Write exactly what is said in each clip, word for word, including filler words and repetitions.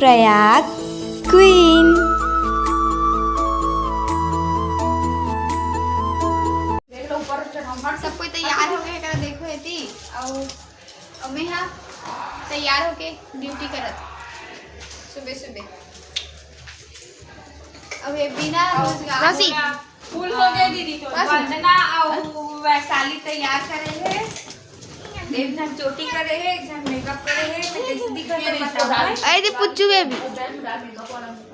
Prayag queen. सब कोई तैयार हो गए, एकरा देखो एती। अउ, अउ मैं हा तैयार होके ड्यूटी करत सुबह सुबह। अब ये बिना रोजगार रौसी। फूल हो गए दीदी, तो वंदना अउ वैशाली तैयार करे हे। एक झन चोटी करे हे, एक झन मेकअप करे हे, तो कैसे दिखत हे बताओ। अरे दे पुच्चू बेबी।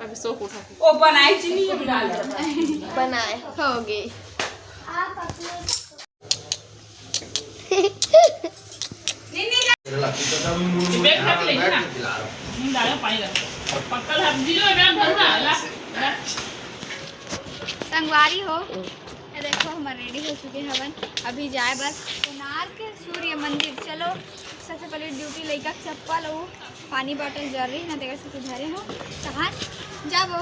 अभी सो उठा। ओ बनाए चीनी हम डाल। बनाए। हो गए। बैग रख ले ना। डालो पानी रख। पक्का हब्दी जो है, भर ना, ला, ला। संगवारी हो, ये देखो, हमर रेडी हो चुके हवन अभी जाए बर कोणार्क सूर्य मंदिर। चलो, सबसे पहले ड्यूटी लइका के चप्पल अउ पानी बॉटल जरूरी ना, तेकर से धरे हो। कहाँ जाबो?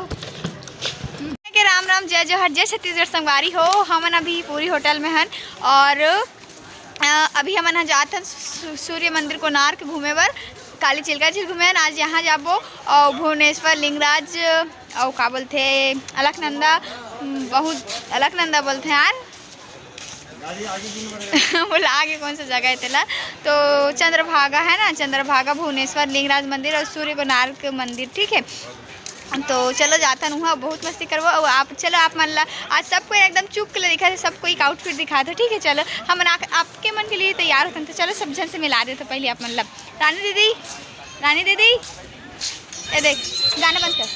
के राम राम, जय जोहार, जय छत्तीसगढ़ संगवारी हो। हमन अभी पूरी होटल में हन और अ, अभी हमन ह जात हन सू-, सूर्य मंदिर कोणार्क घूमे बर। काली चिल्का झील घूमे हन, आज यहाँ जाबो। अउ भुवनेश्वर लिंगराज, अउ का बोलथे, अलकनंदा, उम, बहुत अलकनंदा बोलथे यार। बोला आगे कौन सा जगह है तेला? तो चंद्रभागा है ना, चंद्रभागा, भुवनेश्वर लिंगराज मंदिर और सूर्य कोणार्क मंदिर, ठीक है। तो चलो जाथन उहाँ, बहुत मस्ती करबो। अउ आप, चलो आप मन ला आज सब कोई एकदम चुप के दिखा थे, सब कोई एक आउटफिट दिखा थे, ठीक है। चलो हमन आ-, आपके मन के लिए तैयार होथन, तो चलो सब झन से मिला देथो पहले आप मन ला। रानी दीदी, रानी दीदी, ये देख, गाना बंद कर।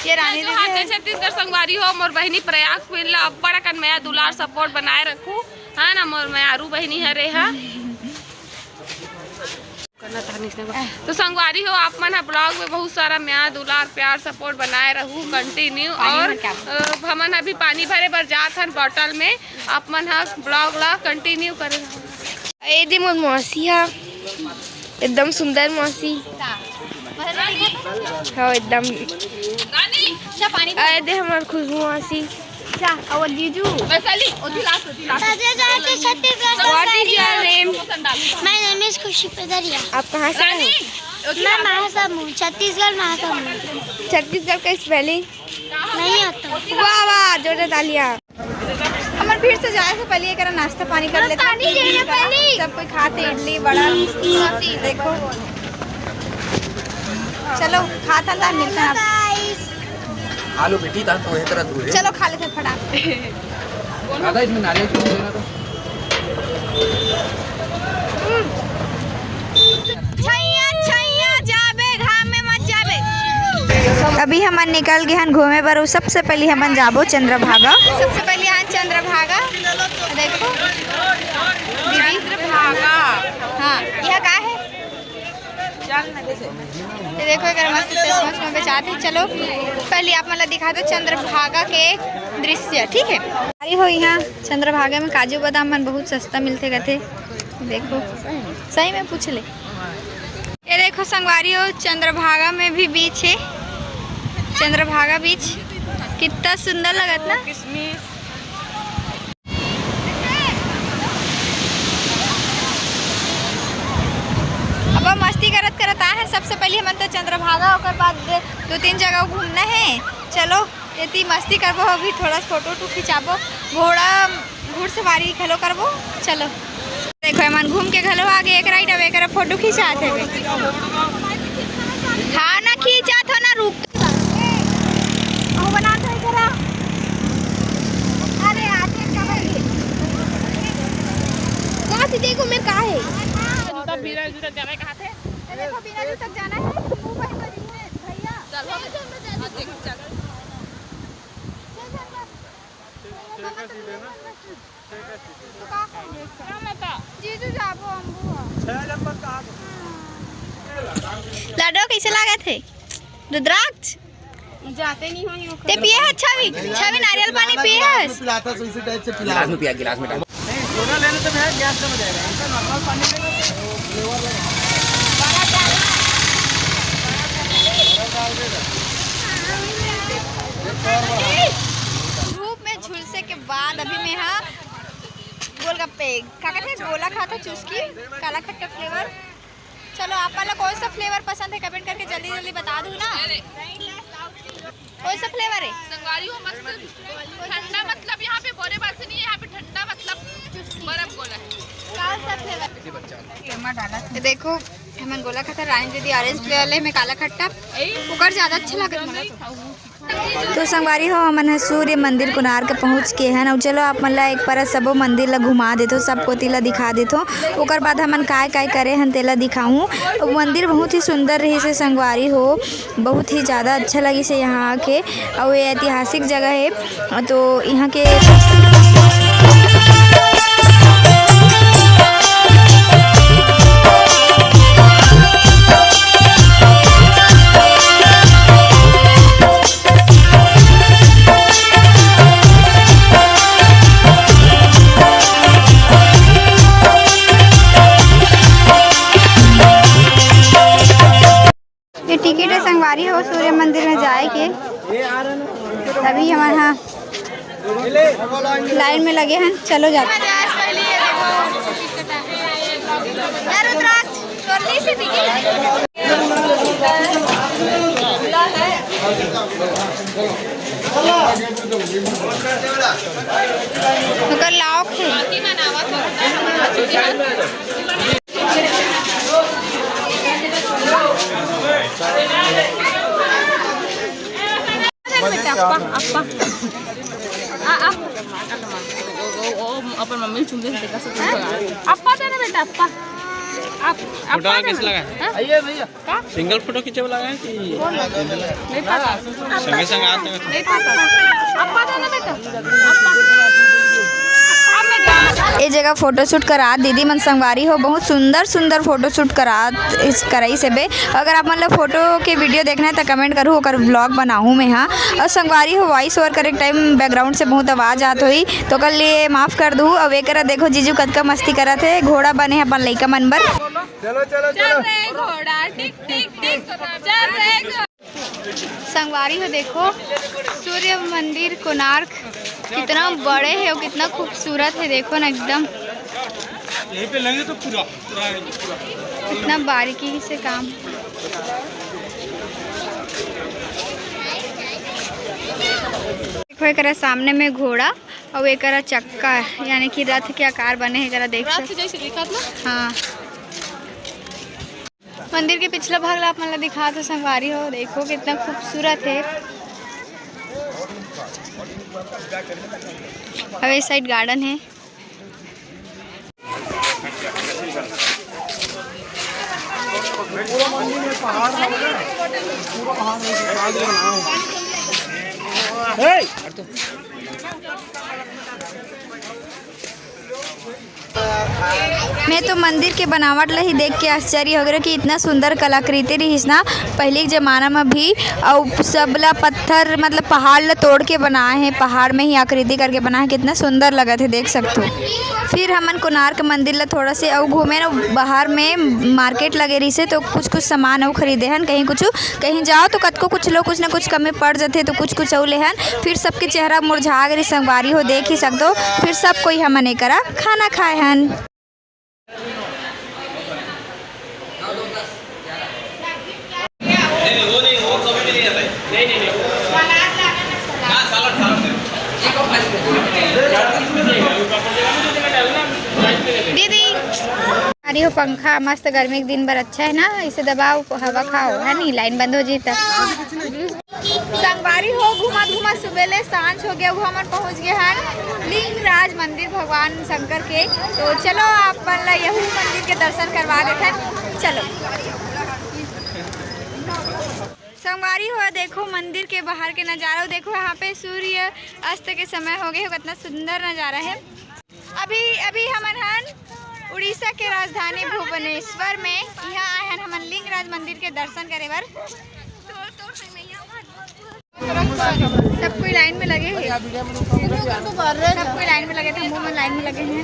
ये रानी जो दीदी हाथे है। छत्तीसगढ़ संगवारी हो, मोर बहिनी प्रयाग क्वीन ला अब्बड़ अकन मया दुलार सपोर्ट बनाए रखू, है ना, मोर मयारू बहिनी हरे हा। करना था नहीं इसने। तो संगवारी हो, आप मन ह ब्लॉग में बहुत सारा मया दुलार प्यार सपोर्ट बनाए रहू कंटिन्यू। और अ, हमन अभी पानी भरे बर जात हन बॉटल में, आप मन ह ब्लॉग ला कंटिन्यू करे रहू। ए दे मोर मौसी हा, एकदम सुंदर मौसी। हाँ, एकदम। अच्छा, पानी अरे दे हमर खुशबू मौसी। अच्छा, और जीजू? वैशाली, ओथी लास्ट, ओथी लास्ट। सजे जाए के Chhattisgarh What is your name? My name is खुशी पदरिया। आप कहाँ से हो? मैं महासमुंद, छत्तीसगढ़ महासमुंद। छत्तीसगढ़ का स्पेलिंग? नहीं आता। वाह, वाह, जोरदार तालियां। हमन फिर से जाए से पहले एकरा नाश्ता पानी कर लेते हैं। पानी चाहिए पहले। सब कोई खाते इडली, बड़ा, देखो। चलो, खात हन, मिलते हैं आप। आलू बेटी, ता तो है तरह तू है। चलो, खा लेते हैं फटाक। दादा, इसमें नारियल क्यों देना तो? छैया, छैया, जाबे, घाम में मत जाबे। अभी हमन निकल गए हन घूमे बर। सबसे पहले हमन जाबो चंद्रभागा। सबसे पहले यहाँ चंद्रभागा, देखो दीदी। चंद्रभागा। हाँ, यह का है? ये देखो, एकर मस्त चश्मा उश्मा बेचात हे। चलो, पहले आप मन ला दिखा दो चंद्रभागा के दृश्य, ठीक है। अरे हो, यहाँ चंद्रभागा में काजू बादाम मन बहुत सस्ता मिलथे कथे। देखो, सही में पूछ ले। ये देखो संगवारी हो, चंद्रभागा में भी बीच है, चंद्रभागा बीच कितना सुंदर लगत ना। अब हम मस्ती करत करत आए हैं। सबसे पहले हमन तो चंद्रभागा, ओकर बाद दो तीन जगह घूमना है। चलो, एती मस्ती करबो, अभी थोड़ा फोटो वोटो खिंचाबो, घोड़ा घुड़सवारी घलो करबो। चलो, देखो, एमन घूम के घलो आगे, एक राइट अब एक फोटो खिंचात हे। हाँ ना, खींचा था ना, रुक। अहो बना तो इधर आ। अरे आते कब है? कहाँ से देखो मेरे कहाँ है? जूता बिना जूता जाना कहाँ थे? ये देखो, बिना जूता जाना है, तो मुंह पर भैया। चल, हो गया। हाँ, देख, चल। चल, चल, चल। जीजू जाबो अम्बू ह। लड्डू कैसे लागत है? रुद्राक्ष? जाते नहीं हो, यूं ते पिए हस छवि? छवि नारियल पानी पिए हस? पिलाता, तो इसी टाइप से पिला। गिलास में पिया, गिलास में डाल। नहीं, सोडा लेने से भैया गैस कम हो जाएगा। इनका नॉर्मल पानी लेना, तो फ्लेवर लगा। धूप में झुलसे के बाद अभी मैं हा गोलगप्पे, का कहते हैं, गोला खाता, चुस्की, काला खट्टा फ्लेवर। चलो, आप मन ला कौन सा फ्लेवर पसंद है, कमेंट करके जल्दी जल्दी बता दो ना। कौन सा फ्लेवर है? संगवारी हो, मस्त ठंडा, मतलब यहाँ पे बोरे बार से नहीं है, यहाँ पे ठंडा, मतलब बर्फ गोला है। कौन सा फ्लेवर? ये देखो, हमन गोला खाता, रानी दीदी ऑरेंज फ्लेवर ले, मैं काला खट्टा, ओकर ज्यादा अच्छा लगत मोला तो। तो संगवारी हो, हमन ह सूर्य मंदिर कोणार्क पहुंच के हन। अउ चलो, आप मन ला एक परत सबो मंदिर ला घुमा देथो, सब कोती ला दिखा देथो। ओकर बाद हमन काय काय करे हन, तेला दिखाऊं। अउ मंदिर बहुत ही सुंदर रहिस हे संगवारी हो, बहुत ही ज्यादा अच्छा लगिस हे यहाँ आके। अउ ये ऐतिहासिक जगह हे, तो यहाँ के ये टिकट है संगवारी हो सूर्य मंदिर में जाए के। अभी हमन हा लाइन में लगे हैं, चलो जाते। ओकर लॉक है। बेटा, अप्पा, अप्पा। आ, आ। अपन मम्मी चुंबे से देखा से अप्पा दे ना बेटा, अप्पा। आप, अप्पा दे ना। हाँ? आइए भैया। का? सिंगल फोटो खींचे वाला है कि? नहीं पता। संगे संग आते हैं। नहीं पता। अप्पा दे ना बेटा। अप्पा। ए जगह फोटोशूट करा दीदी मन संगवारी हो, बहुत सुंदर सुंदर फोटोशूट करा, कराई से बे। अगर आप मन ला फोटो के वीडियो देखना है तो कमेंट करू, ओकर व्लॉग बनाहूँ मैं। हाँ, और संगवारी हो, वॉइस ओवर करे टाइम बैकग्राउंड से बहुत आवाज आत होई, तो ओकर लिए माफ कर दू। अब एकरा देखो जीजू कतका मस्ती करत हे, घोड़ा बने हे अपन लइका मन बर। चलो, चलो, चल चलो। रे घोड़ा, टिक, टिक, टिक, चल रे घोड़ा। संगवारी हो देखो, सूर्य मंदिर कोणार्क कितना बड़े हे और कितना खूबसूरत हे, देखो ना एकदम। यहीं पे लेंगे तो पूरा, पूरा, पूरा। इतना बारीकी से काम। देखो एकरा सामने में घोड़ा और एकरा चक्का, यानी कि रथ के आकार बने हे, एकरा देख रथ सक- जैसे दिखत ना? हाँ। मंदिर के पिछला भाग ला आप मन ला दिखात हो संगवारी हो, देखो कितना खूबसूरत हे। अउ ए साइड गार्डन हे। मैं तो मंदिर के बनावट ला ही देख के आश्चर्य हो गे कि इतना सुंदर कलाकृति रहिस ना पहिली के जमाना म भी, अउ सबला पत्थर, मतलब पहाड़ ला तोड़ के बनाए हे, पहाड़ में ही आकृति करके बनाए हे। कितना सुंदर लगत हे, देख सकथो। फिर हमन कोणार्क मंदिर ला थोड़ा से अउ घूमे न, बाहर में मार्केट लगे रहिस हे तो कुछ कुछ सामान अउ खरीदे हन, कहीं कुछ कहीं जाओ तो कतको कुछ लो, कुछ ना कुछ कमी पड़ जथे, तो कुछ कुछ अउ लेहन। फिर सबके चेहरा मुरझा गे रहिस संगवारी हो, देख ही सकथो। फिर सब कोई हमन एकरा खाना खाए हन। दीदी, अरे हो पंखा मस्त गर्मी के दिन बर अच्छा है ना, इसे दबाओ, हवा खाओ, है नी, लाइन बंद हो जी तब। संगवारी हो, घूमत घूमत सुबह ले सांझ हो गया, वो हमन पहुंच गए हन लिंगराज मंदिर भगवान शंकर के। तो चलो आप मन ला यहू मंदिर के दर्शन करवा देथन। चलो संगवारी हो, देखो मंदिर के बाहर के नजारा, देखो यहाँ पे सूर्य अस्त के समय हो गए हो, कितना सुंदर नजारा है। अभी, अभी हमन हन उड़ीसा के राजधानी भुवनेश्वर में, यहाँ आए हन हमन लिंगराज मंदिर के दर्शन करे बर। सब कोई लाइन में लगे हे, सब कोई लाइन में लगे थे, हम लाइन में लगे हैं।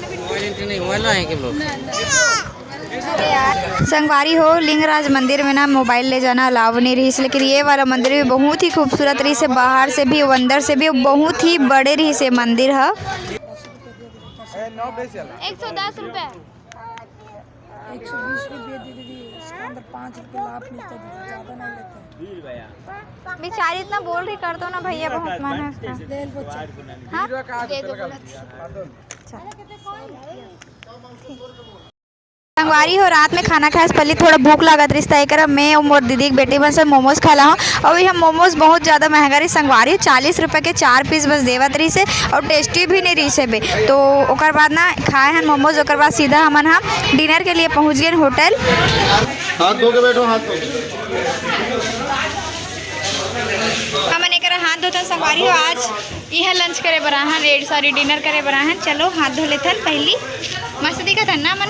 संगवारी हो, लिंगराज मंदिर में ना मोबाइल ले जाना अलाउ नहीं रहिस, लेकिन ये वाला मंदिर भी बहुत ही खूबसूरत रहिस हे, बाहर से भी, अंदर से भी बहुत ही बड़े रहिस हे मंदिर ह। एक सौ दस रुपया। एक सौ बीस रुपये दे दीजिए। अंदर पाँच रुपये लाभ मिलता है, ज़्यादा नहीं लेते हैं। बेचारी इतना बोल रही, कर दो ना भैया, बहुत मन है उसका। ले लो बच्चा। हाँ? दे दो। अच्छा। संगवारी हो, रात में खाना खाए से पहले थोड़ा भूख लागत रहिस, त एकरा मैं अउ मोर दीदी के बेटी मन से मोमोज खा ला हूँ। अउ ये मोमोज बहुत ज़्यादा महंगा रहिस संगवारी हो, चालीस रुपये के चार पीस बस देवत रहिस हे, अउ टेस्टी भी नहीं रहिस हे बे। तो ओकर बाद ना खाए हन मोमोज, ओकर बाद सीधा हमन ह डिनर के लिए पहुँच गए होटल। हाथ धो के बैठो, हाथ धो के। हमन एकरा हाथ धोथन संगवारी हो। आज इहाँ लंच करे बर आहन, ए, सॉरी, डिनर करे बर आहन। चलो हाथ धो लेथन पहली। मस्त दिखत हन ना मन।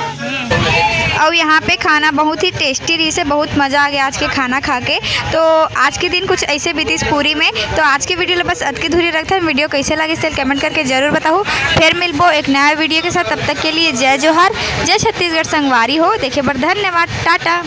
अउ यहाँ पे खाना बहुत ही टेस्टी रहिस हे, बहुत मज़ा आ गया आज के खाना खा के। तो आज के दिन कुछ ऐसे बीतिस पुरी में। तो आज के वीडियो ला बस अतके धुरी रखथन। वीडियो कैसे लगिस तेला कमेंट करके जरूर बताहू। फिर मिलबो एक नया वीडियो के साथ, तब तक के लिए जय जोहार, जय छत्तीसगढ़ संगवारी हो। देखे बर धन्यवाद, टाटा।